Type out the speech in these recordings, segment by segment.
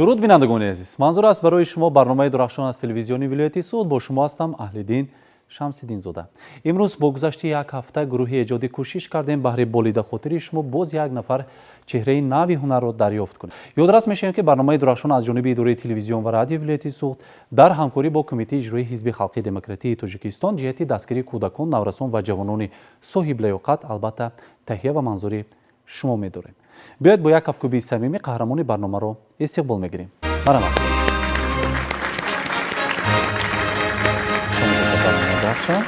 Дуруд, бинандагони азиз! Манзур аст барои шумо барномаи Дурахшон аз телевизиони вилояти Суғд. Бо шумо ҳастам Аҳлиддин Шамсиддинзода. Имрӯз бо гузашти як ҳафта гурӯҳи эҷодӣ кӯшиш кардем, баҳри болидахотири шумо боз як нафар чеҳраи нави ҳунарро дарёфт кунем. Ёдрас мешавем, ки барномаи Дурахшон аз ҷониби идораи телевизион ва радиои вилояти Суғд дар ҳамкорӣ бо Кумитаи иҷроии Ҳизби халқии демократии Тоҷикистон ҷиҳати дастгирии кӯдакон, наврасон ва ҷавонони соҳиблаёқат, албатта, таҳия ва манзури шумо медорем. Биёед, бо як кафкӯбии самимӣ қаҳрамони барномаро истиқбол мегирем. Марҳамат. Дурахшон.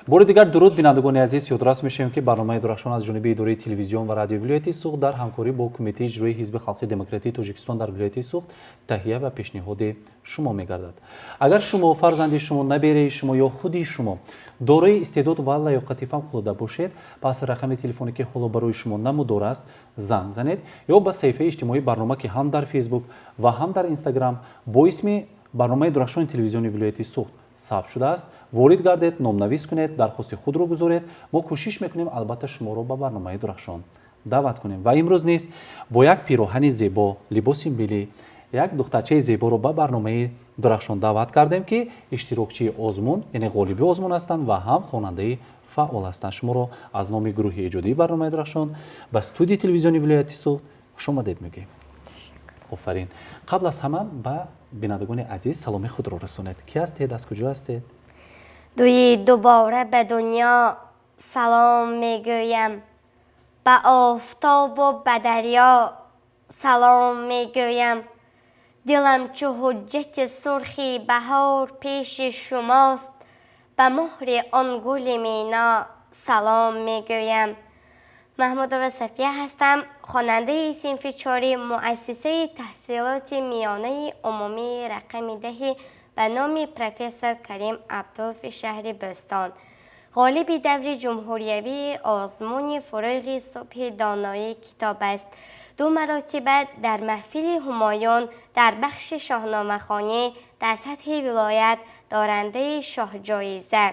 Бори дигар дуруд, бинандагони азиз! Ёдрас мешавем, ки барномаи Дурахшон аз ҷониби идораи телевизион ва радиои вилояти Суғд дар ҳамкорӣ бо Кумитаи иҷроии Ҳизби халқии демократии Тоҷикистон дар вилояти Суғд таҳия ва пешниҳоди шумо мегардад. Агар шумо, фарзанди шумо, набераи шумо ё худи шумо дорои истеъдод ва лаёқати фавқулода бошед, пас рақами телефоне, ки ҳоло барои шумо намудор аст, занг занед ё ба саҳифаи иҷтимоии барнома, ки ҳам дар Фейсбук ва ҳам дар Инстаграм бо исми барномаи Дурахшони телевизиони вилояти Суғд сабт шудааст, ворид гардед, номнавис кунед, дархости худро гузоред. Мо кӯшиш мекунем, албатта, шуморо ба барномаи Дурахшон даъват кунем. Ва имрӯз низ бо як пироҳани зебо, либоси миллӣ, як духтарчаи зеборо ба барномаи Дурахшон даъват кардем, ки иштирокчии озмун, яъне ғолиби озмун ҳастанд ва ҳам хонандаи фаъол ҳастанд. Шуморо аз номи гурӯҳи эҷодии барномаи Дурахшон ба студияи телевизиони вилояти Суғд хушомадед мегӯем. Офарин! Қабл аз ҳама ба бинандагони азиз саломи худро расонед. Кӣ ҳастед, аз куҷо ҳастед? Дуи дубора ба дунё салом мегӯям, ба офтобу ба дарё салом мегӯям. Дилам чу ҳуҷҷати сурхи баҳор пеши шумост, ба муҳри он гули мино салом мегӯям. Маҳмудова Сафия ҳастам, хонандаи синфи чори муассисаи таҳсилоти миёнаи умумии рақами 10 ба номи профессор Карим Абдулови шаҳри Бӯстон, ғолиби даври ҷумҳуриявии озмуни «Фурӯғи субҳи доноӣ китоб аст», ду маротиба дар маҳфили Ҳумоюн дар бахши шоҳномахонӣ дар сатҳи вилоят дорандаи шоҳҷоиза,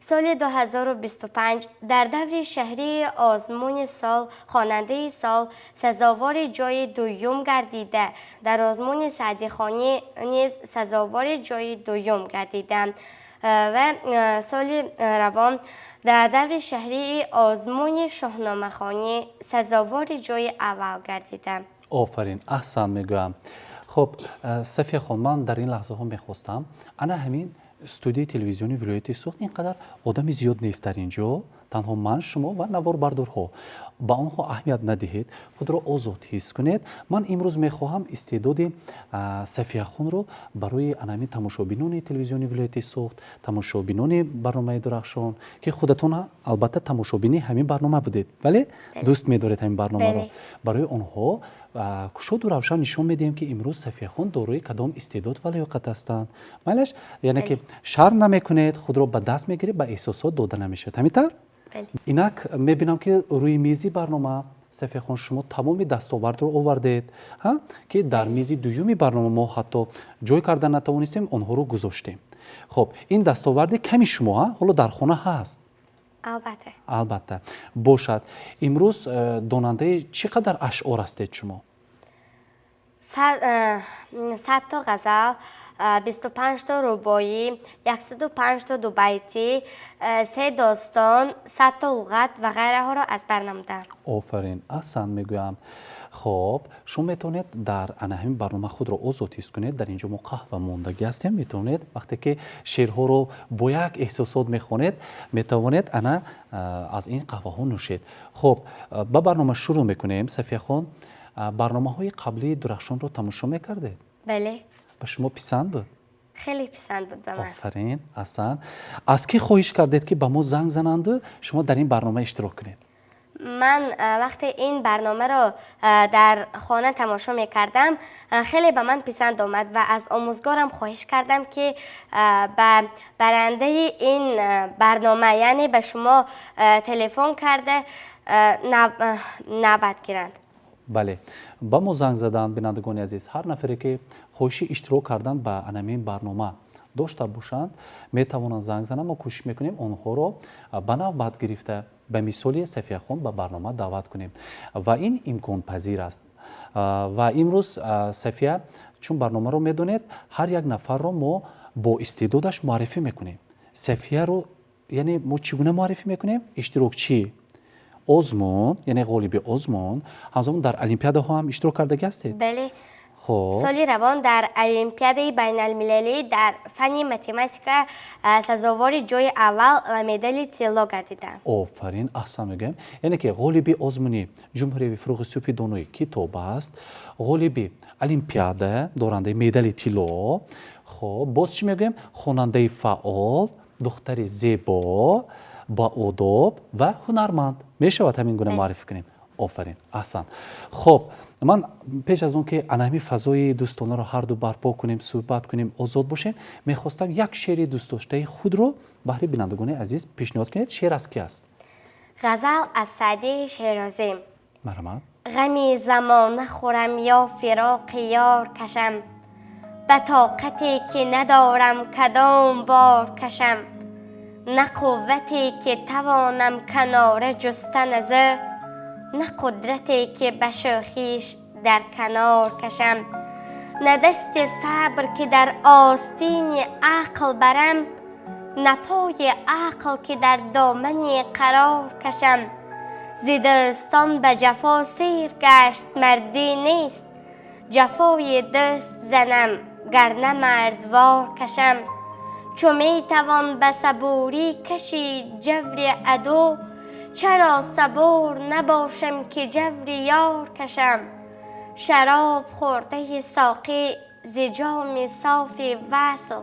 соли 2025 дар даври шаҳрии озмуни сол хонандаи сол сазовори ҷои дуюм гардида, дар озмуни саъдихонӣ низ сазовори ҷои дуюм гардидам ва соли равон дар даври шаҳрии озмуни шоҳномахонӣ сазовори ҷои аввал гардидам. Офарин, аҳсан мегӯям. Хуб, Сафияхон, ман дар ин лаҳзаҳо мехостам, ана ҳамин студияи телевизиони вилояти Суғд, ин қадар одами зиёд нест дар ин ҷо, танҳо ман, шумо ва наворбардорҳо. Ба онҳо аҳамият надиҳед, худро озод ҳис кунед. Ман имрӯз мехоҳам истеъдоди Сафияхонро барои анамин тамошобинони телевизиони вилояти Суғд, тамошобинони барномаи Дурахшон, ки худатон албатта тамошобини ҳамин барнома будед, бале, дӯст медоред ҳамин барномаро, барои онҳо кушоду равшан нишон медиҳем, ки имрӯз Сафияхон дорои кадом истеъдод ва лаёқат ҳастанд. Майлаш, яъне ки шарм намекунед, худро ба даст мегиред, ба эҳсосот дода намешавед. Ҳамин тавр? Инак мебинам, ки рӯи мизи барнома, Сафияхон, шумо тамоми дастовардро овардед, ки дар мизи дуюми барнома мо ҳатто ҷой карда натавонистем, онҳоро гузоштем. Хуб, ин дастоварди ками шумо ҳоло дар хона ҳаст? Албатта. Албатта, бошад. Имрӯз донандаи чӣ қадар ашъор ҳастед шумо? 100 то ғазал, 25 то рубоӣ, 105 то дубайтӣ, се достон, 100 то луғат ва ғайраҳоро аз бар намудам. Офарин, аҳсан мегӯям. Хоб, шумо метавонед дар ана ҳамин барнома худро озод ҳис кунед. Дар ин ҷо мо қаҳва мондагӣ ҳастем. Метавонед, вақте ки шеърҳоро бо як эҳсосот мехонед, метавонед ана аз ин қаҳваҳо нӯшед. Хуб, ба барнома шурӯъ мекунем. Сафияхон, барномаҳои қаблии Дурахшонро тамошо мекардед? Бале. Ба шумо писанд буд? Хеле писанд буд ба ман. Офарин, аҳсан. Аз кӣ хоҳиш кардед, ки ба мо занг зананду шумо дар ин барнома иштирок кунед? Ман вақте ин барномаро дар хона тамошо мекардам, хеле ба ман писанд омад ва аз омӯзгорам хоҳиш кардам, ки ба барандаи ин барнома, яъне ба шумо, телефон карда навбат гиранд. Бале, ба мо занг заданд. Бинандагони азиз, ҳар нафаре, ки хоҳиши иштирок кардан ба анамин барнома дошта бошанд, метавонанд занг зананд. Мо кӯшиш мекунем онҳоро ба навбат гирифта. Ба мисоли Сафияхон ба барнома даъват кунем ва ин имконпазир аст. Ва имрӯз, Сафия, чун барномаро медонед, ҳар як нафарро мо бо истеъдодаш муаррифӣ мекунем. Сафияро, яъне, мо чӣ гуна муаррифӣ мекунем? Иштирокчии озмун, яъне ғолиби озмун, ҳамзамон дар олимпиадаҳо ҳам иштирок кардагӣ ҳастед? Бале. Хоб. Соли равон дар олимпиадаи байналмилалӣ дар фанни математика сазовори ҷои аввал ва медали тилло гардидам. Офарин, аҳсан мегӯям. Яъне ки ғолиби озмуни ҷумҳуриявии «Фурӯғи субҳи донои китоб» аст, ғолиби олимпиада, дорандаи медали тилло. Хоб, боз чӣ мегӯем? Хонандаи фаъол, духтари зебо, баодоб ва ҳунарманд мешавад, ҳамин гуна муаррифӣ кунем. Офарин, аҳсан. Хоб, ман пеш аз он ки ана ҳамин фазои дӯстонаро ҳарду барпо кунем, суҳбат кунем, озод бошем, мехостам як шеъри дӯстдоштаи худро баҳри бинандагони азиз пешниҳод кунед. Шеър аз ки аст? Ғазал аз Саъдии Шерозӣ. Марҳамат. Ғами замона хӯрам ё фироқи ёр кашам, ба тоқате ки надорам кадом бор кашам, на қуввате ки тавонам канора ҷустан аз ӯ, на қудрате ки ба шӯхиш дар канор кашам, на дасти сабр ки дар остини ақл барам, на пои ақл ки дар домани қарор кашам. Зи дӯстон ба ҷафо сер гашт мардӣ нест, ҷафои дӯст занам гар на мардвор кашам. Чу метавон ба сабурӣ кашид ҷаври аду, чаро сабур набошам ки ҷаври ёр кашам? Шароб хӯрдаи соқӣ зи ҷоми софи васл,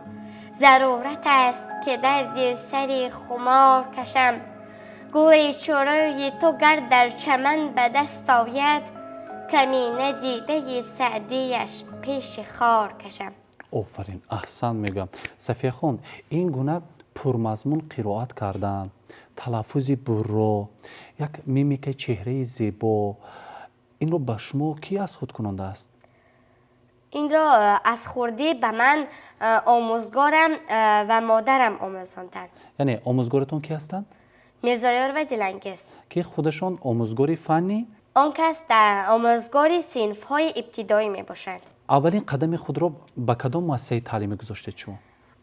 зарурат аст ки дарди сари хумор кашам. Гуле чу рӯи ту гар дар чаман ба даст ояд, камина дидаи Саъдияш пеши хор кашам. Офарин, аҳсан мегӯям. Сафияхон, ин гуна пурмазмун қироат кардан, талаффузи бурро, як мимикаи чеҳраи зебо, инро ба шумо кӣ аз худ кунондааст? Инро аз хурдӣ ба ман омӯзгорам ва модарам омӯзонданд. Яъне омӯзгоратон кӣ ҳастанд? Мирзоёрова Дилангез. Ки худашон омӯзгори фанни? Он кас омӯзгори синфҳои ибтидоӣ мебошанд. Аввалин қадами худро ба кадом муассисаи таълимӣ гузоштед шумо?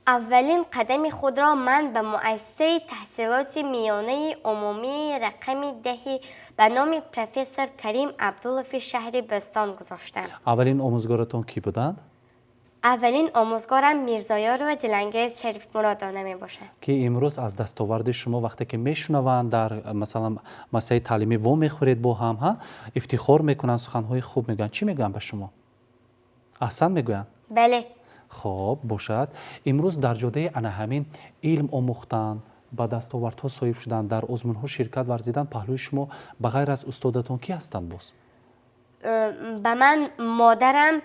Аввалин қадами худро ман ба муассисаи таҳсилоти миёнаи умумии рақами 10-и ба номи профессор Карим Абдулови шаҳри Бӯстон гузоштам. Аввалин омӯзгоратон кӣ буданд? Аввалин омӯзгорам Мирзоёрова Дилангез Шарифмуродона мебошад. Ки имрӯз аз дастоварди шумо вақте ки мешунаванд, дар, масалан, муассисаи таълимӣ вомехӯред бо ҳам, ҳа, ифтихор мекунанд, суханҳои хуб мегӯянд. Чӣ мегӯянд ба шумо? Аҳсан мегӯянд? Бале. Хоб бошад, имрӯз дар ҷодаи ана ҳамин илм омӯхтан, ба дастовардҳо соҳиб шудан, дар озмунҳо ширкат варзидан паҳлӯи шумо ба ғайр аз устодатон кӣ ҳастанд боз? Ба ман модарам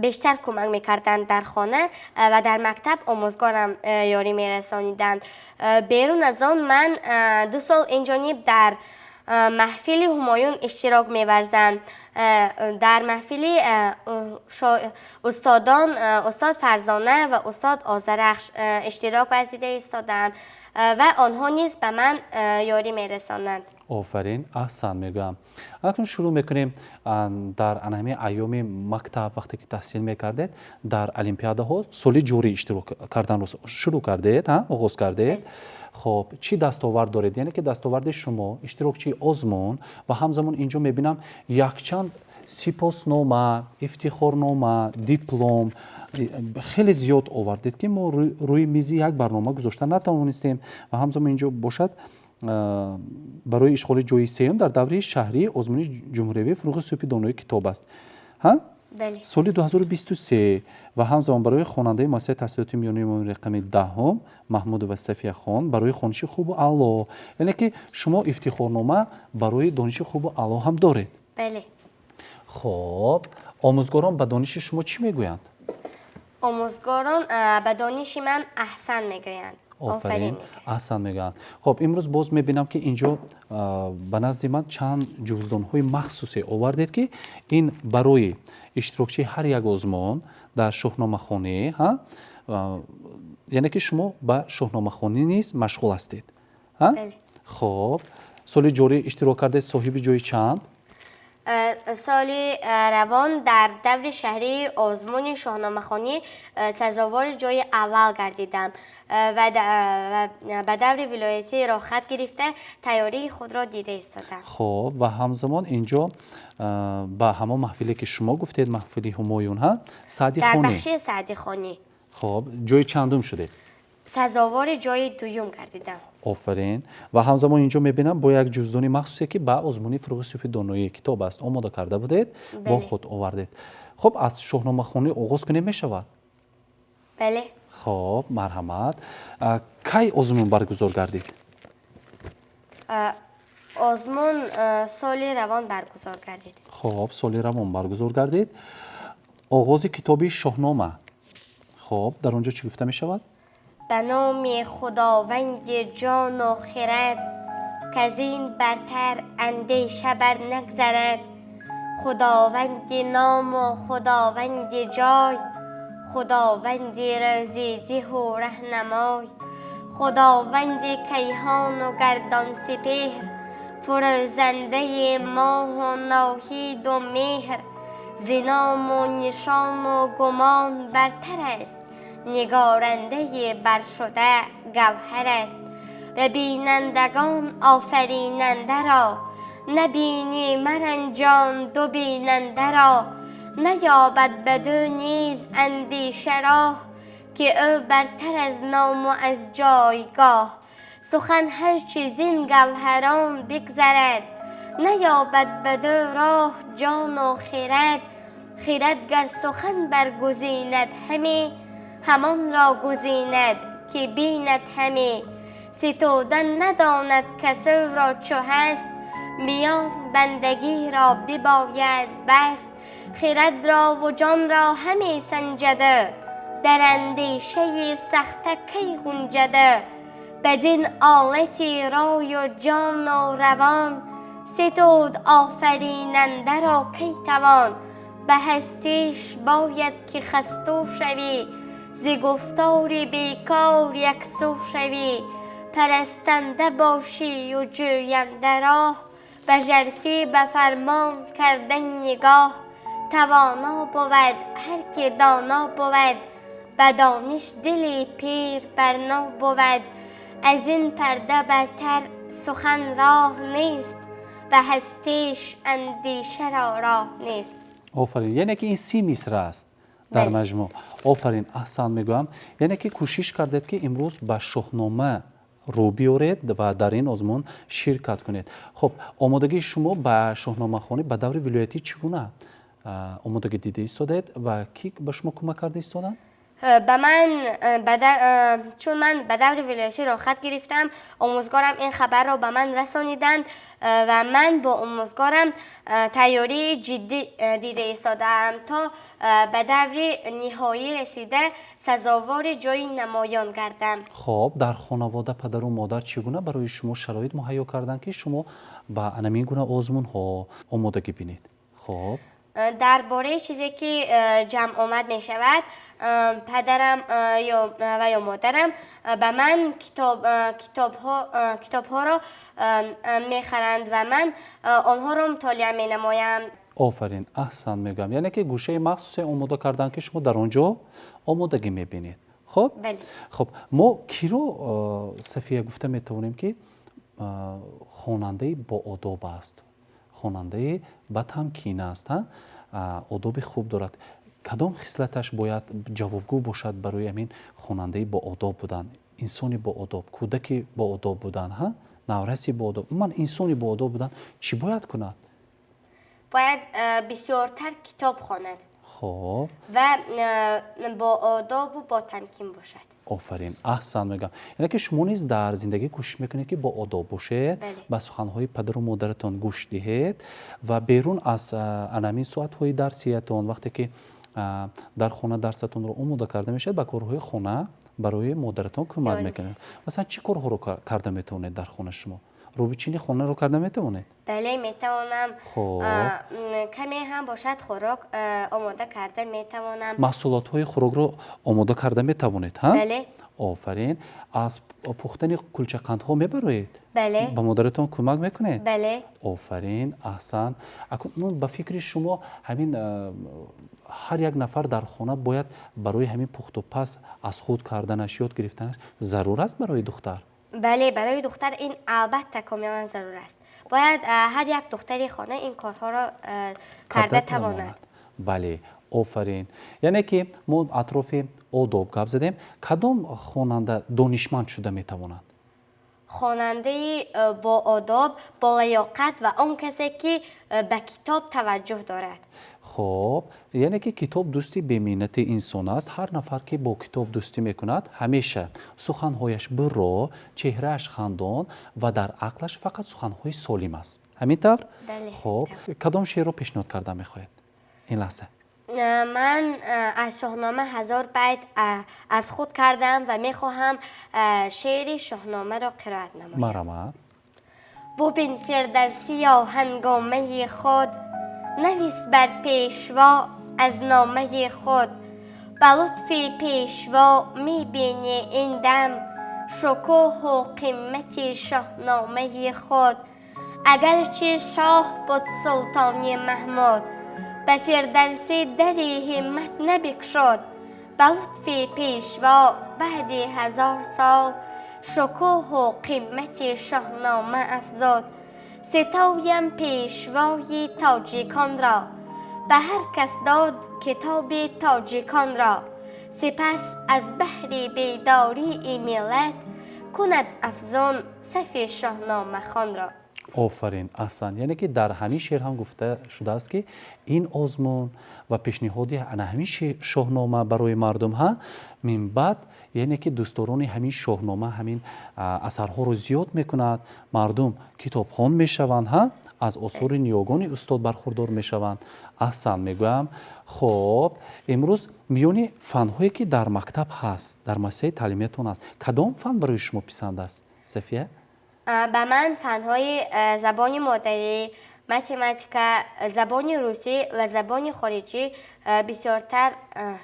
бештар кӯмак мекарданд дар хона ва дар мактаб омӯзгорам ёрӣ мерасониданд. Берун аз он, ман 2 сол инҷониб дар маҳфили Ҳумоюн иштирок меварзам. Дар маҳфили устодон, устод Фарзона ва устод Озарахш, иштирок варзида истодаам ва онҳо низ ба ман ёрӣ мерасонанд. Офарин, аҳсан мегӯям. Акнун шурӯъ мекунем. Дар ана ҳамин айёми мактаб, вақте ки таҳсил мекардед, дар олимпиадаҳо соли ҷорӣ иштирок карданро шурӯъ кардед, оғоз кардед. Хоб, чӣ дастовард доред? Яъне ки дастоварди шумо иштирокчии озмун ва ҳамзамон инҷо мебинам якчанд сипоснома, ифтихорнома, диплом хеле зиёд овардед, ки мо рӯи мизи як барнома гузошта натавонистем. Ва ҳамзамон инҷо бошад, барои ишғоли ҷои сеюм дар давраи шаҳрии озмуни ҷумҳуриявии «Фурӯғи субҳи донои китоб» аст, ҳа, соли 2023, ва ҳамзамон барои хонандаи муассисаи таҳсилоти миёнаи умумии рақами 10-ум Маҳмудова Сафияхон барои хониши хубу аъло. Яъне ки шумо ифтихорнома барои дониши хубу аъло ҳам доред. Бале. Хоб, омӯзгорон ба дониши шумо чӣ мегӯянд? Омӯзгорон ба дониши ман аҳсан мегӯянд. Офарин, аҳсан мегӯянд. Хоб, имрӯз боз мебинам, ки инҷо ба назди ман чанд ҷуздонҳои махсусе овардед, ки ин барои иштирокчии ҳар як озмун дар шоҳномахонӣ, ҳа, яъне ки шумо ба шоҳномахонӣ низ машғул ҳастед, ҳа? Бале. Хоб. Соли ҷорӣ иштирок кардед, соҳиби ҷои чанд? Соли равон дар даври шаҳрии озмуни шоҳномахонӣ сазовори ҷои аввал гардидам ва ба даври вилоятӣ роҳхат гирифта, тайёрии худро дида истодам. Хоб, ва ҳамзамон инҷо ба ҳамон маҳфиле, ки шумо гуфтед, маҳфили Ҳумоюн, ҳа, саъдихонӣ. Дар бахши саъдихонӣ. Хоб, ҷои чандум шудед? Сазовори ҷои дуюм гардидам. Офарин! Ва ҳамзамон инҷо мебинам, бо як ҷуздони махсусе, ки ба озмуни «Фурӯғи субҳи доноӣ» китоб аст, омода карда будед, бо худ овардед. Хуб, аз шоҳномахонӣ оғоз кунем, мешавад? Бале. Хоб, марҳамат. Кай озмун баргузор гардид? Озмун соли равон баргузор гардид. Хоб, соли равон баргузор гардид. Оғози китоби «Шоҳнома». Хоб, дар он ҷо чӣ гуфта мешавад? Ба номи Худованди ҷону хирад, каз ин бартар андеша бар нагзарад. Худованди ному худованди ҷой, худованди рӯзидиҳу раҳнамой, худованди кайҳону гардон сипеҳр, фурӯзандаи моҳу ноҳиду меҳр, зи ному нишону гумон бартар аст, нигорандаи баршуда гавҳар аст. Ба бинандагон офаринандаро набинӣ, маранҷон ду бинандаро. Наёбад баду низ андеша роҳ, ки ӯ бартар аз ному аз ҷойгоҳ. Сухан ҳарчи зин гавҳарон бигзарад, наёбад баду роҳ ҷону хирад. Хирад гар сухан баргузинад ҳаме, ҳамонро гузинад, ки бинад ҳаме. Ситудан надонад касӯро чу ҳаст, миён бандагиро бибояд баст. Хирадрову ҷонро ҳаме санҷаду, дар андешаи сахта кай ғунҷаду. Бадин олати рою ҷону равон ситуд офаринандаро кай тавон? Ба ҳастиш бояд, ки хасту шавӣ, зи гуфтори бекор яксӯ шавӣ. Парастанда бошию ҷӯянда роҳ, ба жарфӣ ба фармон кардан нигоҳ. Тавоно бувад ҳар ки доно бувад, ба дониш дили пир барно бувад. Аз ин парда бартар сухан роҳ нест, ба ҳастиш андешаро роҳ нест. Офарин! Яъне ки ин 30 мисра аст дар маҷмӯъ. Офарин, аҳсан мегӯям. Яъне ки кӯшиш кардед, ки имрӯз ба «Шоҳнома» рӯ биёред ва дар ин озмун ширкат кунед. Хуб, омодагии шумо ба шоҳномахонӣ ба даври вилоятӣ чӣ гуна омодагӣ дида истодед ва кӣ ба шумо кӯмак карда истоданд? Ба ман, чун ман ба даври вилоятӣ роҳхат гирифтам, омӯзгорам ин хабарро ба ман расониданд ва ман бо омӯзгорам тайёрии ҷиддӣ дида истодаам, то ба даври ниҳоӣ расида, сазовори ҷои намоён гардам. Хоб, дар хонавода падару модар чӣ гуна барои шумо шароит муҳайё карданд, ки шумо ба анамин гуна озмунҳо омодагӣ бинед? Хоб. Дар бораи чизе, ки ҷамъомад мешавад, падарам ва ё модарам ба ман китобҳоро мехаранд ва ман онҳоро мутолиа менамоям. Офарин, аҳсан мегӯям. Яъне ки гӯшаи махсусе омода карданд, ки шумо дар он ҷо омодагӣ мебинед. Хуб. Хуб, мо киро, Сафия, гуфта метавонем, ки хонандаи боодоб аст, хонандаи батамкин аст, одоби хуб дорад? Кадом хислаташ бояд ҷавобгӯ бошад барои ҳамин хонандаи боодоб будан, инсони боодоб, кӯдаки боодоб будан, ҳа, навраси боодоб, умуман инсони боодоб будан чӣ бояд кунад? Бояд бисёртар китоб хонад ва боодобу ботамкин бошад. Офарин, аҳсан мегӯям. Яъне ки шумо низ дар зиндагӣ кӯшиш мекунед, ки боодоб бошед, ба суханҳои падару модаратон гӯш диҳед ва берун аз анамин соатҳои дарсиятон, вақте ки дар хона дарсатонро омода карда мешавад, ба корҳои хона барои модаратон кӯмак мекунед. Масалан, чӣ корҳоро карда метавонед дар хона шумо? Рӯбичини хонаро карда метавонед? Бале, метавонам. Хоб. Каме ҳам бошад, хӯрок омода карда метавонам. Маҳсулотҳои хӯрокро омода карда метавонед, ҳа? Бале. Офарин. Аз пухтани кулчақандҳо мебароед? Бале. Ба модаратон кӯмак мекунед? Бале. Офарин, аҳсан. Акнун ба фикри шумо, ҳамин ҳар як нафар дар хона бояд барои ҳамин пухтупаз аз худ карданаш, ёд гирифтанаш зарур аст барои духтар? Бале, барои духтар ин албатта комилан зарур аст. Бояд ҳар як духтари хона ин корҳоро карда тавонад. Бале, офарин. Яъне ки мо атрофи одоб гап задем. Кадом хонанда донишманд шуда метавонад? Хонандаи боодоб, болаёқат ва он касе, ки ба китоб таваҷҷӯҳ дорад. Хоб, яъне ки китоб дӯсти беминнати инсон аст. Ҳар нафар, ки бо китоб дӯстӣ мекунад, ҳамеша суханҳояш бурро, чеҳрааш хандон ва дар ақлаш фақат суханҳои солим аст. Ҳамин тавр? Бале. Хоб, кадом шеърро пешниҳод карда мехоҳед ин лаҳза? Ман аз Шоҳнома 1000 байт аз худ кардам ва мехоҳам шеъри Шоҳномаро қироат намоям. Марҳамат. Бубин, Фирдавсиё ҳангомаи худ навис бар пешво аз номаи худ. Ба лутфи пешво мебинӣ ин дам шукӯҳу қимати шоҳномаи худ. Агарчи шоҳ буд султони Маҳмуд, ба Фирдавсӣ дари ҳиммат набикшуд. Ба лутфи пешво баъди 1000 сол шукӯҳу қимати Шоҳнома афзуд. Ситоям пешвои тоҷиконро, ба ҳар кас дод китоби тоҷиконро. Сипас аз баҳри бедории миллат кунад афзун сафи шоҳномахонро. Офарин, аҳсан. Яъне ки дар ҳамин шеър ҳам гуфта шудааст, ки ин озмун ва пешниҳоди ана ҳамин Шоҳнома барои мардум ҳа минбаъд, яъне ки дӯстдорони ҳамин Шоҳнома, ҳамин асарҳоро зиёд мекунад, мардум китобхон мешаванд, ҳа аз осори ниёгони устод бархурдор мешаванд. Аҳсан мегӯям. Хоб, имрӯз миёни фанҳое, ки дар мактаб ҳаст, дар муассисаи таълимиятон аст, кадом фан барои шумо писанд аст, Сафия? Ба ман фанҳои забони модарӣ, математика, забони русӣ ва забони хориҷӣ бисёртар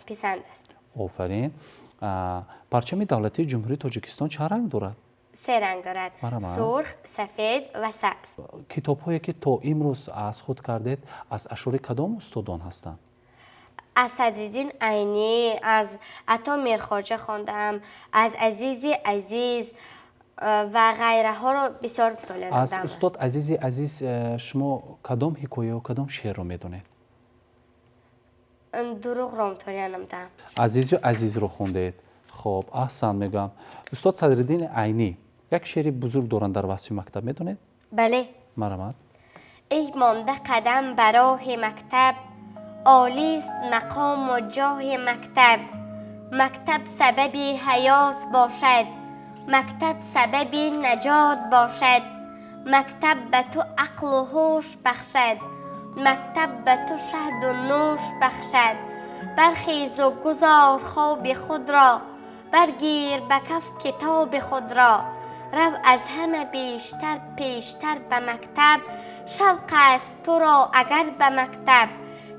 писанд аст. Офарин. Парчами давлатии Ҷумҳурии Тоҷикистон чанд ранг дорад? Се ранг дорад: Марҳамат. сурх, сафед ва сабз. Китобҳое, ки то имрӯз аз худ кардед, аз ашъори кадом устодон ҳастанд? Аз Садриддин Айнӣ, аз Ато Мирхоҷа хондаам, аз Азизи Азиз ва ғайраҳоро бисёр мутолиа Аз намудам. устод Азизи Азиз шумо кадом ҳикояю кадом шеърро медонед? Дурӯғро мутолиа намудам. Азизу Азизро хондед. Хоб, аҳсан мегӯям. Устод Садриддини Айнӣ як шеъри бузург доранд дар васфи мактаб, медонед? Бале. Марҳамат. Эй монда қадам ба роҳи мактаб, олист мақому ҷоҳи мактаб. Мактаб сабаби ҳаёт бошад, мактаб сабаби наҷот бошад. Мактаб ба ту ақлу ҳуш бахшад, мактаб ба ту шаҳду нӯш бахшад. Бархезу гузор хоби худро, баргир ба каф китоби худро. Рав аз ҳама бештар пештар ба мактаб, шавқ аст туро агар ба мактаб.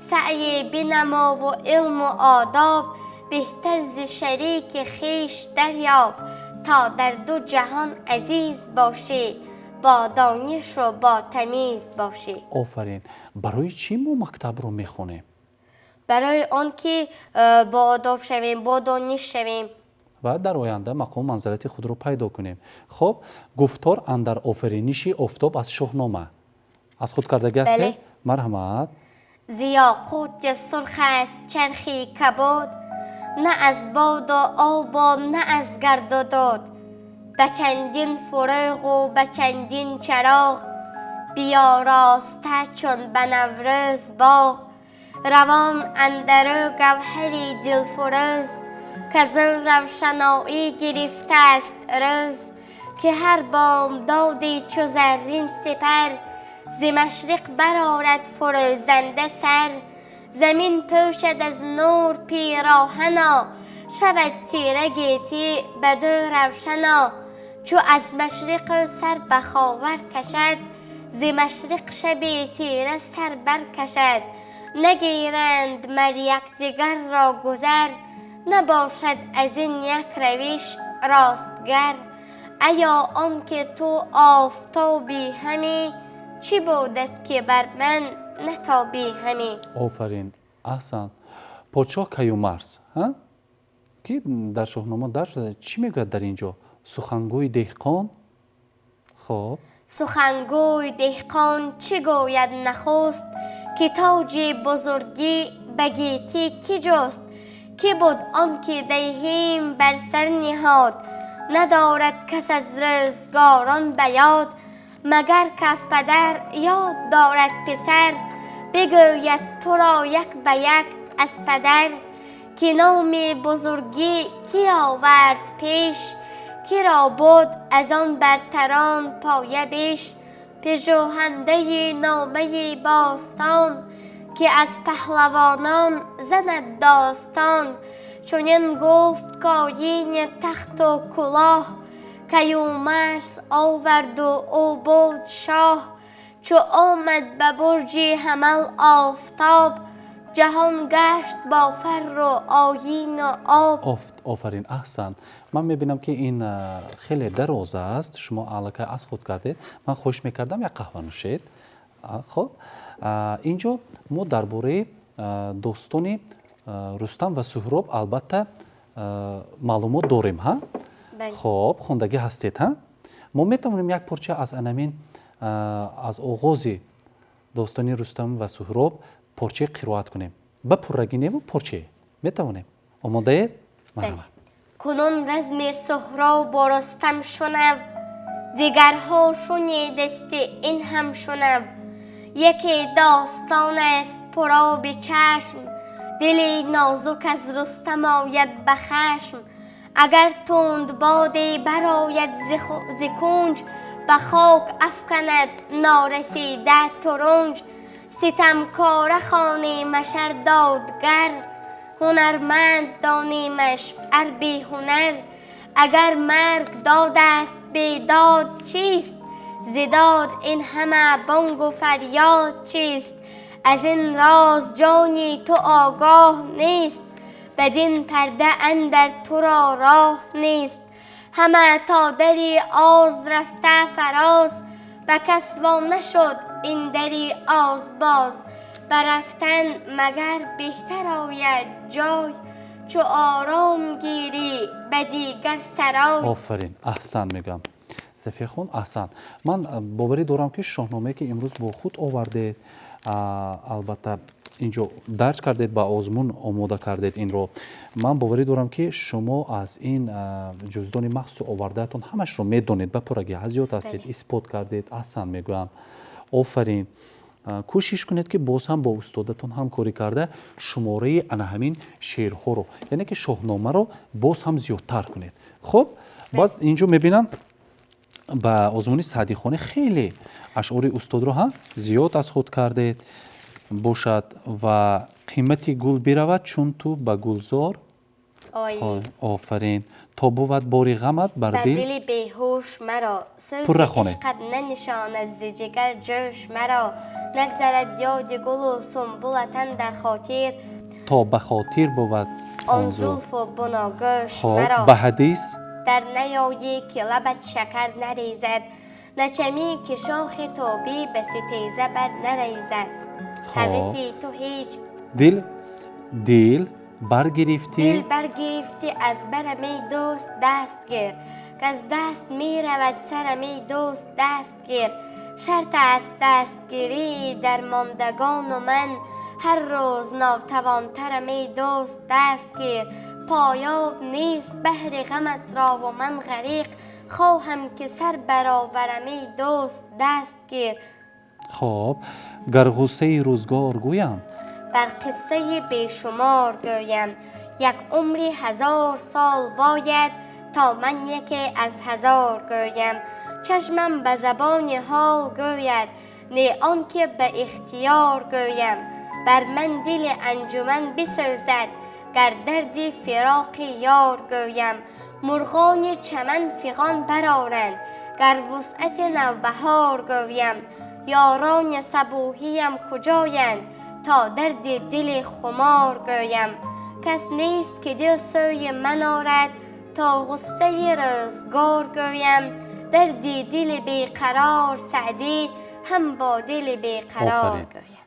Саъе бинамову илму одоб беҳтар зи шарики хеш дарёб, то дар ду ҷаҳон азиз бошӣ, бо донишу бо тамиз бошӣ. Офарин. Барои чӣ мо мактабро мехонем? Барои он ки боодоб шавем, бо дониш шавем. Ва дар оянда мақому манзалати худро пайдо кунем. Хоб, гуфтор андар офариниши офтоб аз Шоҳнома аз худ кардагӣ ҳастед? Бале. Марҳамат. Зи ёқути сурх аст чархи кабуд, на аз боду обу на аз гарду дуд. Ба чандин фурӯғу ба чандин чароғ биёроста чун ба Наврӯз боғ. Равон андару гавҳари дилфурӯз, казу равшаноӣ гирифтааст рӯз. Ки ҳар бомдоди чу заррин сипар зи машриқ барорад фурӯзанда сар. Замин пӯшад аз нур пироҳано, шавад тира гетӣ баду равшано. Чу аз машриқ сар ба ховар кашад, зи машриқ шаби тира сар баркашад. Нагиранд мар якдигарро гузар, набошад аз ин як равиш ростгар. Аё он ки ту офтобӣ ҳамӣ, чӣ будат ки бар ман натобӣ ҳамӣ. Офарин, аҳсан. Подшоҳ Каюмарс, ки дар Шоҳнома дарҷ шуда, чӣ мегӯяд дар ин ҷо? Сухангӯи деҳқон. Хоб. Сухангӯи деҳқон чӣ гӯяд нахуст, ки тоҷи бузургӣ ба гетӣ кӣ ҷуст? Кӣ буд он ки деҳим бар сар ниҳод? Надорад кас аз рӯзгорон ба ёд. Магар кас падар ёд дорад писар, бигӯяд туро як ба як аз падар. Ки номи бузургӣ кӣ овард пеш, киро буд аз он бартарон поя беш? Пажӯҳандаи номаи бостон, ки аз паҳлавонон занад достон. Чунин гуфт коини тахту кулоҳ, Каюмарс оварду ӯ буд шоҳ. Чу омад ба бурҷи ҳамал офтоб, ҷаҳон гашт бо фарру оину об. Офарин, аҳсан. Ман мебинам, ки ин хеле дароз аст, шумо аллакай аз худ кардед. Ман хоҳиш мекардам, як қаҳва нӯшед. Хоб, ин ҷо мо дар бораи достони Рустам ва Суҳроб албатта маълумот дорем, ҳа? Хоб, хондагӣ ҳастед, ҳа? Мо метавонем як порча аз анамин, аз оғози достони Рустам ва Суҳроб порчаи қироат кунем? Ба пуррагӣ неву, порчае метавонем. Омодаед? Марҳамат. Кунун разми Суҳробу Рустам шунав, дигарҳо шунидасти ин ҳам шунав. Яке достон аст пуроби чашм, дили нозук аз Рустам ояд ба хашм. Агар тунд боде барояд зи кунҷ, ба хок афканад норасида турунҷ. Ситамкора хонемаш ар додгар, ҳунарманд донимаш ар беҳунар. Агар марг дод аст, бедод чист? Зи дод ин ҳама бонгу фарёд чист? Аз ин роз ҷони ту огоҳ нест, бадин парда андар туро роҳ нест. Ҳама то дари оз рафта фароз, ба кас во нашуд ин дари оз боз. Ба рафтан магар беҳтар ояд ҷой, чу ором гирӣ ба дигар сарой. Офарин, аҳсан мегӯям, Сафияхон, аҳсан. Ман боварӣ дорам, ки шоҳномае, ки имрӯз бо худ овардед, албатта инҷо дарҷ кардед, ба озмун омода кардед инро, ман боварӣ дорам, ки шумо аз ин ҷуздони махсусу овардаатон ҳамашро медонед, ба пуррагӣ аз ёд ҳастед, исбот кардед. Аҳсан мегӯям, офарин. Кӯшиш кунед, ки боз ҳам бо устодатон ҳамкорӣ карда, шумораи ана ҳамин шеърҳоро, яъне ки шоҳномаро боз ҳам зиёдтар кунед. Хуб, боз инҷо мебинам, ба озмуни Саъдихонӣ хеле ашъори устодро ҳам зиёд аз худ кардед бошад. Ва қимати гул биравад, чун ту ба гулзор. Офарин. То бувад бори ғамат бар дил. Дили беҳуш маро сӯзи Пурра хонед. Ишқат нанишонад зи ҷигар ҷӯш маро, нагзарад ёди гулу сумбулатан дар хотир. То ба хотир бувад он он зулф. Зулфу буногӯш хоб маро. Ба ҳадис. Дар наёӣ, ки лабат шакар нарезад, начамӣ, ки шохи тобӣ ба ситеза бар нарезад. Ҳаваси ту ҳеҷ. Дил баргирифтӣ. Дил баргирифтӣ аз барам, эй дӯст, даст гир, каз даст меравад сарам, эй дӯст, даст гир. Шарт аст дастгирии дармондагону ман ҳар рӯз нотавонтарам, эй дӯст, даст гир. Поёб нест баҳри ғамат рову ман ғариқ хоҳам, ки сар бароварам, эй дӯст, даст гир. Хоб, гар ғуссаи рӯзгор гӯям. Бар қиссаи бешумор гӯям, як умри ҳазор сол бояд, то ман яке аз ҳазор гӯям. Чашмам ба забони ҳол гӯяд, не он ки ба ихтиёр гӯям. Бар ман дили анҷуман бисӯзад, гар дарди фироқи ёр гӯям. Мурғони чаман фиғон бароранд, гар вусъати навбаҳор гӯям. Ёрони сабӯҳиям куҷоянд, то дарди дили хумор гӯям. Кас нест ки дил сӯи ман орад, то ғуссаи рӯзгор гӯям. Дарди дили беқарор Саъдӣ ҳам бо дили беқарор гӯям.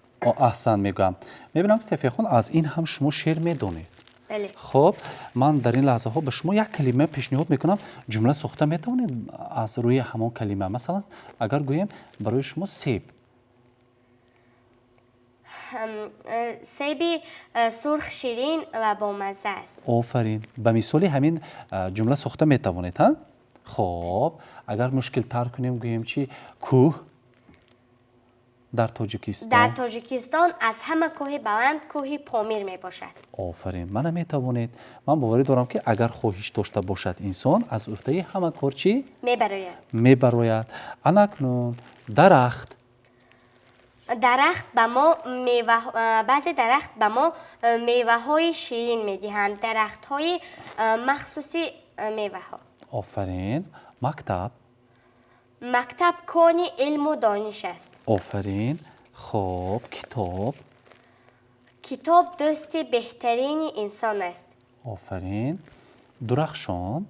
Аҳсан мегӯям. Мебинам, ки Сафияхон, аз ин ҳам шумо шеър медонед. Бале. Хуб, ман дар ин лаҳзаҳо ба шумо як калима пешниҳод мекунам, ҷумла сохта метавонед аз рӯи ҳамон калима. Масалан, агар гӯем барои шумо себ. Себи сурх ширин ва бомазза аст. Офарин. Ба мисоли ҳамин ҷумла сохта метавонед, ҳа? Хоб, агар мушкилтар кунем, гӯем чи? Кӯҳ дар Тоҷикистон. Дар Тоҷикистон аз ҳама кӯҳи баланд кӯҳи Помир мебошад. Офарин, мана метавонед. Ман боварӣ дорам, ки агар хоҳиш дошта бошад, инсон аз уҳдаи ҳама кор чӣ? Мебарояд. Мебарояд. Анакнун дарахт. Дарахт ба мо мева, баъзе дарахт ба мо меваҳои ширин медиҳанд, дарахтҳои махсуси меваҳо. Офарин. Мактаб. Мактаб кони илму дониш аст. Офарин. Хоб, китоб. Китоб дӯсти беҳтарини инсон аст. Офарин. Дурахшон.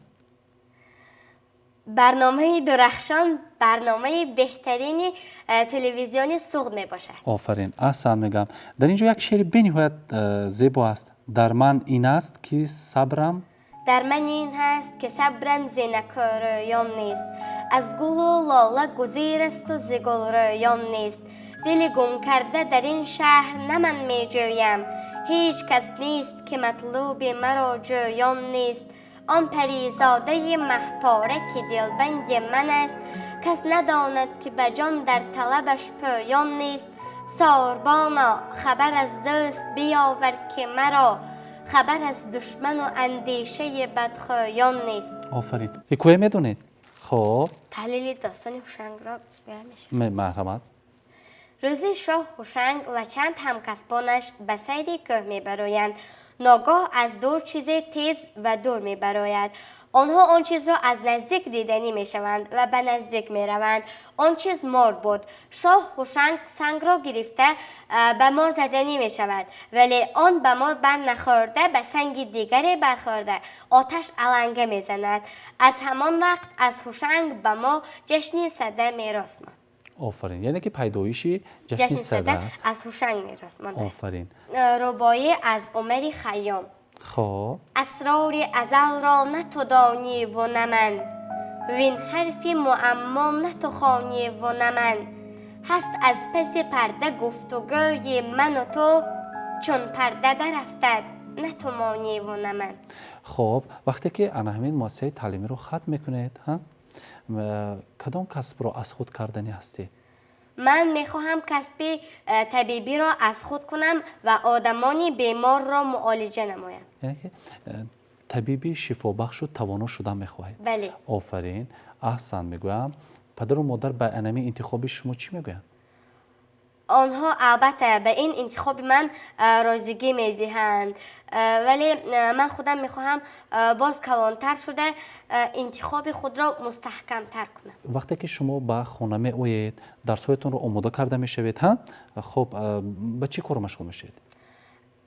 Барномаи Дурахшон барномаи беҳтарини телевизиони Суғд мебошад. Офарин, аҳсан мегӯям. Дар ин ҷо як шеъри бениҳоят зебо аст. Дар ман ин аст, ки сабрам. Дар ман ин ҳаст, ки сабрам зи накӯрӯён нест, аз гулу лола гузир асту зи гулрӯён нест. Дили гум карда дар ин шаҳр на ман меҷӯям, ҳеҷ кас нест, ки матлуби маро ҷӯён нест. Он паризодаи маҳпора, ки дилбанди ман аст, кас надонад, ки ба ҷон дар талабаш пӯён нест. Сорбоно, хабар аз дӯст биёвар, ки маро хабар аз душману андешаи бадхӯён нест. Офарин. Ҳикоя медонед? Хоб. Таҳлили достони Ҳушангро гӯя мешавад. Марҳамат. Рӯзи шоҳ Ҳушанг ва чанд ҳамкасбонаш ба сайри кӯҳ мебароянд. Ногоҳ аз дур чизе тез ва дур мебарояд. Онҳо он чизро аз наздик диданӣ мешаванд ва ба наздик мераванд. Он чиз мор буд. Шоҳ Ҳушанг сангро гирифта ба мор заданӣ мешавад, вале он ба мор бар нахӯрда, ба санги дигаре бархӯрда, оташ аланга мезанад. Аз ҳамон вақт аз Ҳушанг ба мо ҷашни Сада мерос монд. Офарин, яъне ки пайдоиши ҷашни Сада аз Ҳушанг мерос мондааст. Офарин. Рубоӣ аз Умари Хайём. Хоб. Асрори азалро на ту дониву на ман, вин ҳарфи муаммо на ту хониву на ман. Ҳаст аз паси парда гуфтугӯи ману ту, чун парда дарафтад, на ту мониву на ман. Хоб, вақте ки ана ҳамин муассисаи таълимиро хатм мекунед, кадом касбро аз худ карданӣ ҳастед? Ман мехоҳам касби табибиро аз худ кунам ва одамони беморро муолиҷа намоям. Яъне ки табиби шифобахшу тавоно шудан мехоҳед? Бале. Офарин, аҳсан мегӯям. Падару модар ба анами интихоби шумо чӣ мегӯянд? Онҳо албатта ба ин интихоби ман розигӣ медиҳанд, вале ман худам мехоҳам боз калонтар шуда интихоби худро мустаҳкамтар кунам. Вақте ки шумо ба хона меоед, дарсҳоятонро омода карда мешавед, ҳа? Хуб, ба чӣ кор машғул мешавед?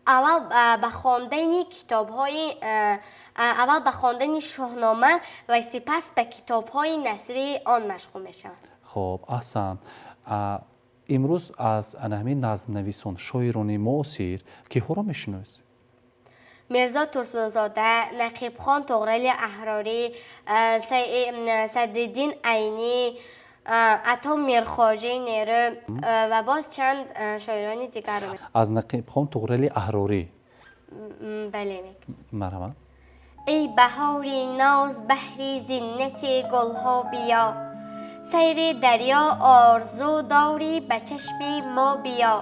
Аввал ба хондани китобҳои, аввал ба хондани Шоҳнома ва сипас ба китобҳои насрии он машғул мешавам. Хуб, аҳсан. Имрӯз аз ана ҳамин назмнависон, шоирони муосир киҳоро мешиносед? Мирзо Турсунзода, Нақибхон Тоғрали Аҳрорӣ, Садриддин Айнӣ, Ато Мирхоҷаи Нерӯ ва боз чанд шоирони дигарро. Аз Нақибхон Туғрали Аҳрорӣ. Бале. Марҳамат. Эй баҳори ноз, баҳри зиннати гулҳо биё, сайри дарё орзу дорӣ, ба чашми мо биё.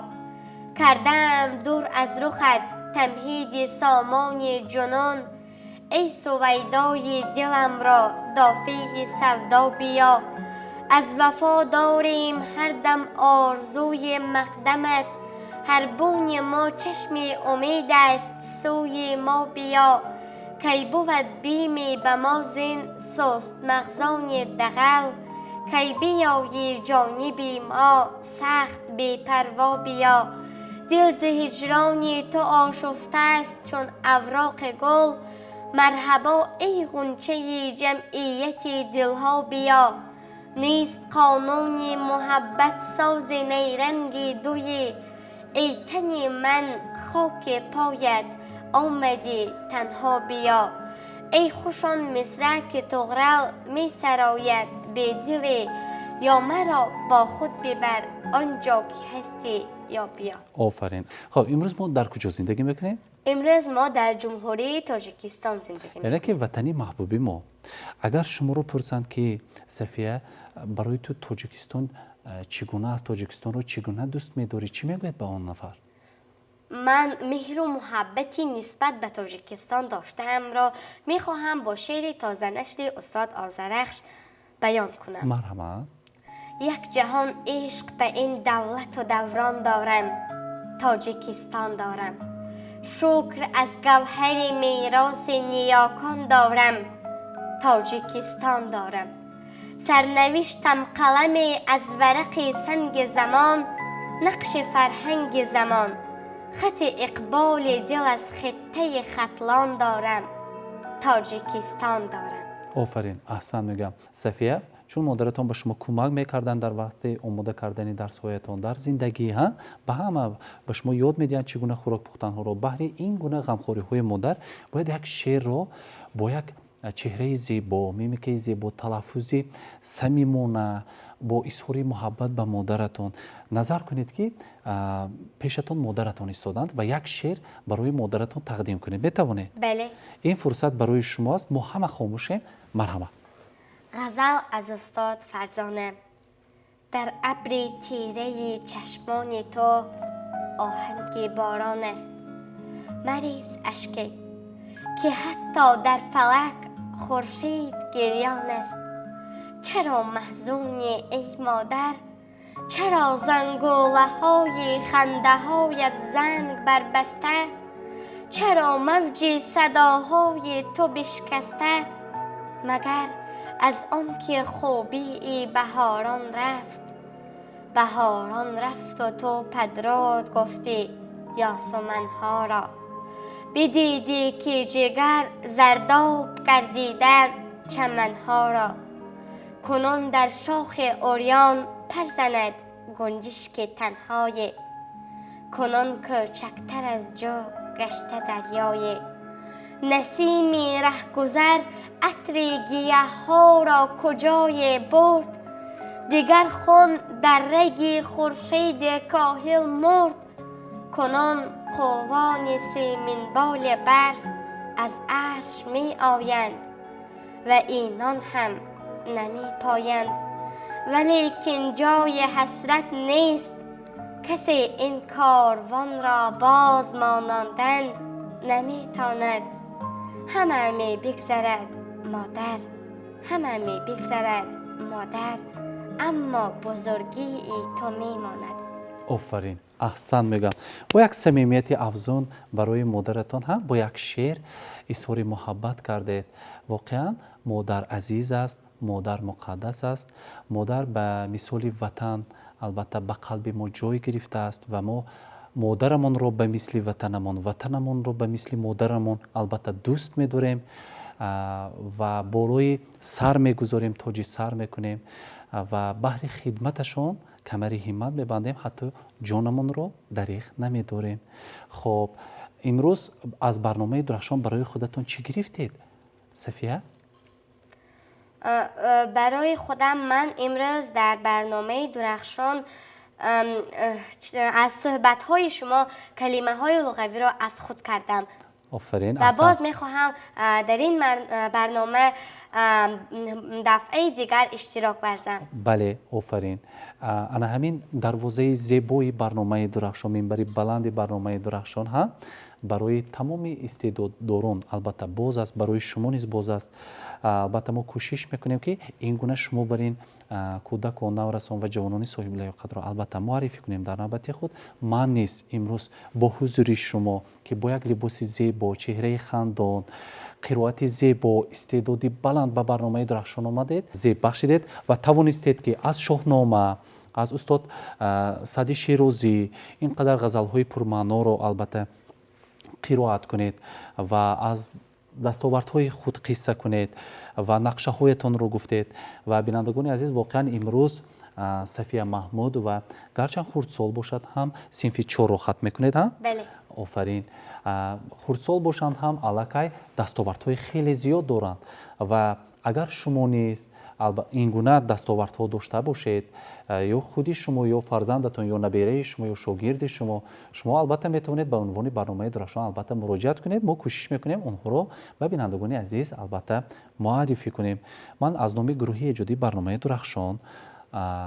Кардаам дур аз рухат тамҳиди сомони ҷунун, эй сувайдои диламро дофии савдо биё. Аз вафо дорем ҳар дам орзуи мақдамат, ҳар буни мо чашми умед аст, сӯи мо биё. Кай бувад биме ба мо зин сустмағзони дағал, кай биёйӣ ҷониби мо, сахт бепарво биё. Дил зи ҳиҷрони ту ошуфтааст чун авроқи гул, марҳабо, эй ғунчаи ҷамъияти дилҳо, биё. Нест қонуни муҳаббат сози найранги дуи, эй тани ман, хоки поят, омадӣ танҳо биё. Эй хуш он мисраъ, ки Туғрал месарояд бедиле, ё маро бо худ бибар он ҷо ки ҳастӣ, ё биё. Офарин! Хоб, имрӯз мо дар куҷо зиндагӣ мекунем? Имрӯз мо дар Ҷумҳурии Тоҷикистон зиндагӣ. Яъне ки ватани маҳбуби мо. Агар шуморо пурсанд, ки Сафия, барои ту Тоҷикистон чӣ гуна аст, Тоҷикистонро чӣ гуна дӯст медорӣ, чӣ мегӯяд ба он нафар? Ман меҳру муҳаббати нисбат ба Тоҷикистон доштаамро мехоҳам бо шеъри тозанашри устод Озарахш баён кунам. Марҳамат. Як ҷаҳон ишқ ба ин давлату даврон дорам, Тоҷикистон дорам. Шукр аз гавҳари мероси ниёкон дорам, Тоҷикистон дорам. Сарнавиштам қаламе аз варақи санги замон, нақши фарҳанги замон, хати иқболи дил аз хиттаи Хатлон дорам, Тоҷикистон дорам. Офарин, аҳсан мегӯям, Сафия. Чун модаратон ба шумо кӯмак мекарданд дар вақти омода кардани дарсҳоятон, дар зиндагӣ ҳа ба ҳама ба шумо ёд медиҳанд, чӣ гуна хӯрок пухтанҳоро. Баҳри ин гуна ғамхориҳои модар бояд як шеърро бо як чеҳраи зебо, мимикаи зебо, талаффузи самимона, бо изҳори муҳаббат ба модаратон. Назар кунед, ки пешатон модаратон истоданд, ва як шеър барои модаратон тақдим кунед. Метавонед? Бале. Ин фурсат барои шумо аст. Мо ҳама хомӯшем. Марҳамат. Ғазал аз устод Фарзона. Дар абри тираи чашмони ту оҳанги борон аст. Мариз ашке, ки ҳатто дар фалак хуршед гирён аст. Чаро маҳзунӣ, эй модар? Чаро зангулаҳои хандаҳоят занг барбаста? Чаро мавҷи садоҳои ту бишкаста? Магар аз он ки хубии баҳорон рафт? Баҳорон рафту ту падруд гуфтӣ ёсуманҳоро. Бидидӣ, ки ҷигар зардоб гардида чаманҳоро. Кунун дар шохи урён пар занад гунҷишки танҳое, кунун кӯчактар аз ҷо гашта дарёе. Насими раҳгузар атри гиёҳҳоро куҷое бурд? Дигар хун дар раги хуршеди коҳил мурд. Кунун қувони симинболи барф аз арш меоянд ва инон ҳам намепоянд. Валекин ҷои ҳасрат нест, касе ин корвонро боз монондан наметонад. Ҳама мебигзарад, модар, ҳама мебигзарад, модар, аммо бузургии ту мемонад. Офарин, аҳсан мегӯям. Бо як самимияти афзун барои модаратон ҳам бо як шеър изҳори муҳаббат кардед. Воқеан, модар азиз аст, модар муқаддас аст, модар ба мисоли ватан, албатта, ба қалби мо ҷой гирифтааст ва мо модарамонро ба мисли ватанамон, ватанамонро ба мисли модарамон, албатта, дӯст медорем ва болои сар мегузорем, тоҷи сар мекунем ва баҳри хидматашон камари ҳиммат мебандем, ҳатто ҷонамонро дареғ намедорем. Хоб, имрӯз аз барномаи Дурахшон барои худатон чӣ гирифтед, Сафия? Барои худам ман имрӯз дар барномаи Дурахшон аз суҳбатҳои шумо калимаҳои луғавиро аз худ кардам. Офарин! Ва боз мехоҳам дар ин барнома дафъаи дигар иштирок варзам. Бале, офарин! Ана ҳамин дарвозаи зебои барномаи Дурахшон, минбари баланди барномаи Дурахшон ҳа. Барои тамоми истеъдоддорон, албатта, боз аст, барои шумо низ боз аст. Албатта, мо кӯшиш мекунем, ки ин гуна шумо бар ин кӯдакон, наврасон ва ҷавонони соҳиблаёқатро, албатта, муаррифӣ кунем. Дар навбати худ ман низ имрӯз бо ҳузури шумо, ки бо як либоси зебо, чеҳраи хандон, қироати зебо, истеъдоди баланд ба барномаи Дурахшон омадед, зеб бахшидед ва тавонистед, ки аз Шоҳнома, аз устод Саъди Шерозӣ ин қадар ғазалҳои пурмаъноро, албатта, қироат кунед ва аз дастовардҳои худ қисса кунед ва нақшаҳоятонро гуфтед. Ва, бинандагони азиз, воқеан имрӯз Сафия Маҳмудова, гарчанд хурдсол бошад ҳам, синфи чорро хатм мекунед, ҳа? Бале. Офарин! Хурдсол бошанд ҳам, аллакай дастовардҳои хеле зиёд доранд. Ва агар шумо низ ин гуна дастовардҳо дошта бошед, ё худи шумо, ё фарзандатон, ё набераи шумо, ё шогирди шумо, шумо, албатта, метавонед ба унвони барномаи Дурахшон, албатта, муроҷиат кунед. Мо кӯшиш мекунем онҳоро ба бинандагони азиз, албатта, муаррифӣ кунем. Ман аз номи гурӯҳи эҷодии барномаи Дурахшон,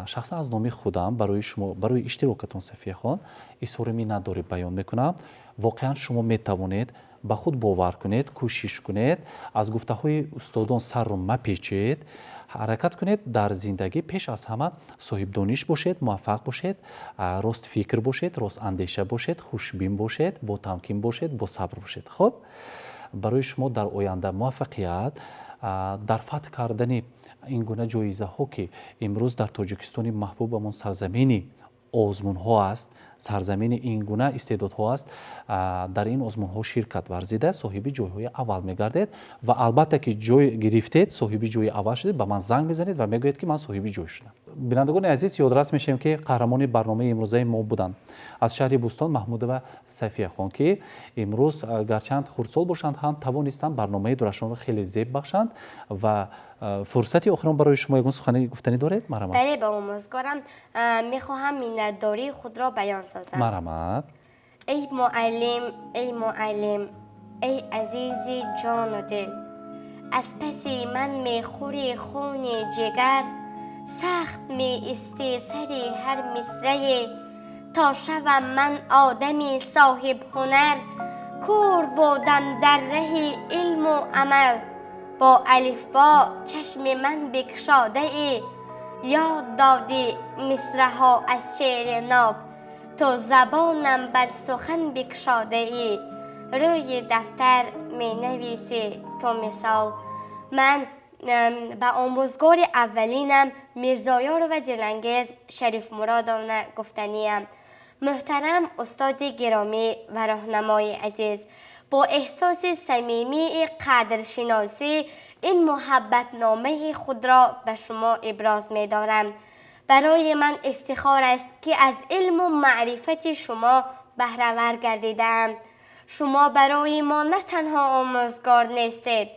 шахсан аз номи худам, барои шумо, барои иштирокатон, Сафияхон, изҳори миннатдорӣ баён мекунам. Воқеан, шумо метавонед, ба худ бовар кунед, кӯшиш кунед, аз гуфтаҳои устодон сарро мапечед, ҳаракат кунед, дар зиндагӣ пеш аз ҳама соҳибдониш бошед, муваффақ бошед, ростфикр бошед, ростандеша бошед, хушбин бошед, ботамкин бошед, босабр бошед. Хуб, барои шумо дар оянда муваффақият дар фатҳ кардани ин гуна ҷоизаҳо, ки имрӯз дар Тоҷикистони маҳбубамон сарзамини озмунҳо аст, сарзамини ин гуна истеъдодҳо аст, дар ин озмунҳо ширкат варзида, соҳиби ҷойҳои аввал мегардед. Ва албатта, ки ҷой гирифтед, соҳиби ҷои аввал шудед, ба ман занг мезанед ва мегӯед, ки ман соҳиби ҷой шудам. Бинандагони азиз, ёдрас мешавем, ки қаҳрамони барномаи имрӯзаи мо буданд аз шаҳри Бӯстон Маҳмудова Сафияхон, ки имрӯз, гарчанд хурдсол бошанд ҳам, тавонистанд барномаи Дурахшонро хеле зеб бахшанд. Ва фурсати охирон барои шумо. Ягон сухани гуфтанӣ доред? Марҳамат. Бале, ба омӯзгорам мехоҳам миннатдории худро баён созам. Марҳамат. Эй муаллим, эй муаллим, эй азизи ҷону дил, аз паси ман мехӯри хуни ҷигар, сахт меистӣ сари ҳар мисрае, то шавам ман одами соҳибҳунар. Кур будам дар раҳи илму амал, бо алифбо чашми ман бикушодаӣ, ёд додӣ мисраҳо аз шеъри ноб, то забонам бар сухан бикушодаӣ, рӯи дафтар менависӣ ту мисол. Ман ба омӯзгори аввалинам Мирзоёрова Дилангез Шарифмуродовна гуфтаниям. Муҳтарам устоди гиромӣ ва роҳнамои азиз, бо эҳсоси самимии қадршиносӣ ин муҳаббатномаи худро ба шумо иброз медорам. Барои ман ифтихор аст, ки аз илму маърифати шумо баҳравар гардидаам. Шумо барои мо на танҳо омӯзгор нестед,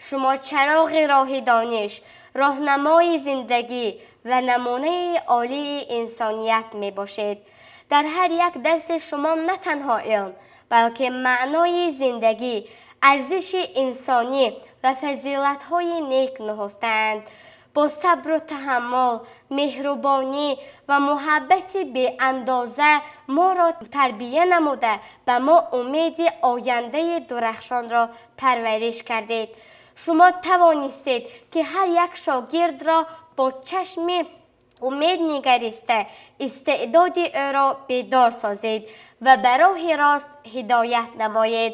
шумо чароғи роҳи дониш, роҳнамои зиндагӣ ва намунаи олии инсоният мебошед. Дар ҳар як дарси шумо на танҳо илм, балки маънои зиндагӣ, арзиши инсонӣ ва фазилатҳои нек нуҳуфтаанд. Бо сабру таҳаммул, меҳрубонӣ ва муҳаббати беандоза моро тарбия намуда, ба мо умеди ояндаи дурахшонро парвариш кардед. Шумо тавонистед, ки ҳар як шогирдро бо чашми умед нигариста, истеъдоди ӯро бедор созед ва ба роҳи рост ҳидоят намоед.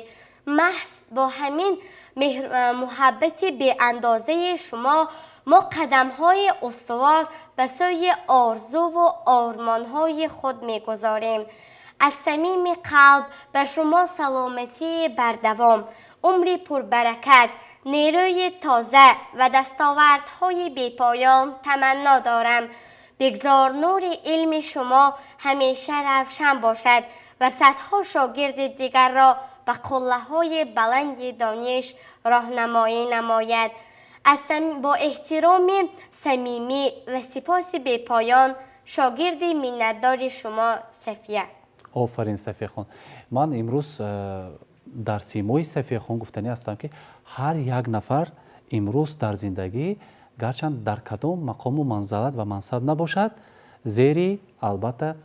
Маҳз бо ҳамин муҳаббати беандозаи шумо мо қадамҳои устувор ба сӯи орзуву ормонҳои худ мегузорем. Аз самими қалб ба шумо саломатии бардавом, умри пурбаракат, нерӯи тоза ва дастовардҳои бепоён таманно дорам. Бигзор нури илми шумо ҳамеша равшан бошад ва садҳо шогирди дигарро ба қуллаҳои баланди дониш роҳнамоӣ намояд. Бо эҳтироми самимӣ ва сипоси бепоён, шогирди миннатдори шумо Сафия. Офарин, Сафияхон! Ман имрӯз дар симои Сафияхон гуфтанӣ ҳастам, ки ҳар як нафар имрӯз дар зиндагӣ, гарчанд дар кадом мақому манзалат ва мансаб набошад, зери, албатта,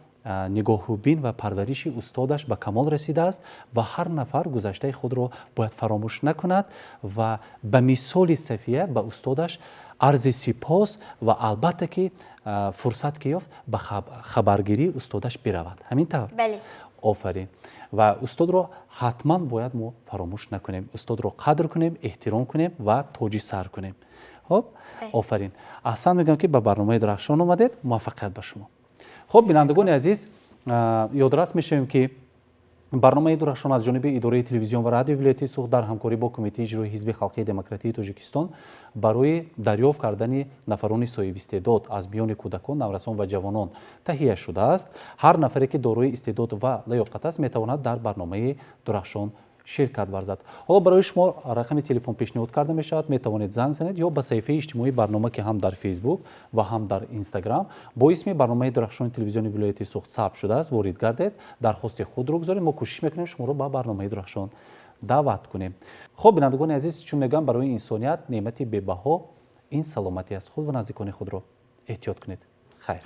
Нигоҳубин ва парвариши устодаш ба камол расидааст ва ҳар нафар гузаштаи худро бояд фаромӯш накунад ва ба мисоли Сафия ба устодаш арзи сипос ва албатта ки фурсат ки ёфт, ба хабаргирии устодаш биравад. Ҳамин тавр? Бале. Офарин. Ва устодро ҳатман бояд мо фаромӯш накунем, устодро қадр кунем, эҳтиром кунем ва тоҷи сар кунем. Хоб, офарин, аҳсан мегӯям, ки ба барномаи Дурахшон омадед. Муваффақият ба шумо. Хуб, бинандагони азиз, ёдрас мешавем, ки барномаи Дурахшон аз ҷониби Идораи телевизион ва радиои вилояти Суғд дар ҳамкорӣ бо Кумитаи иҷрои Ҳизби халқии демократии Тоҷикистон барои дарёфт кардани нафарони соҳибистеъдод аз миёни кӯдакон, наврасон ва ҷавонон таҳия шудааст. Ҳар нафаре, ки дорои истеъдод ва лаёқат аст, метавонад дар барномаи Дурахшон ширкат варзад. Ҳоло барои шумо рақами телефон пешниҳод карда мешавад, метавонед занг занед ё ба саҳифаи иҷтимоии барнома, ки ҳам дар Фейсбук ва ҳам дар Инстаграм бо исми барномаи Дурахшони телевизиони вилояти Суғд сабт шудааст, ворид гардед, дархости худро гузоред. Мо кӯшиш мекунем, шуморо ба барномаи Дурахшон даъват кунем. Хуб, бинандагони азиз, чун мегӯям, барои инсоният неъмати бебаҳо ин саломатӣ аст. Худ ва наздикони худро эҳтиёт кунед. Хайр.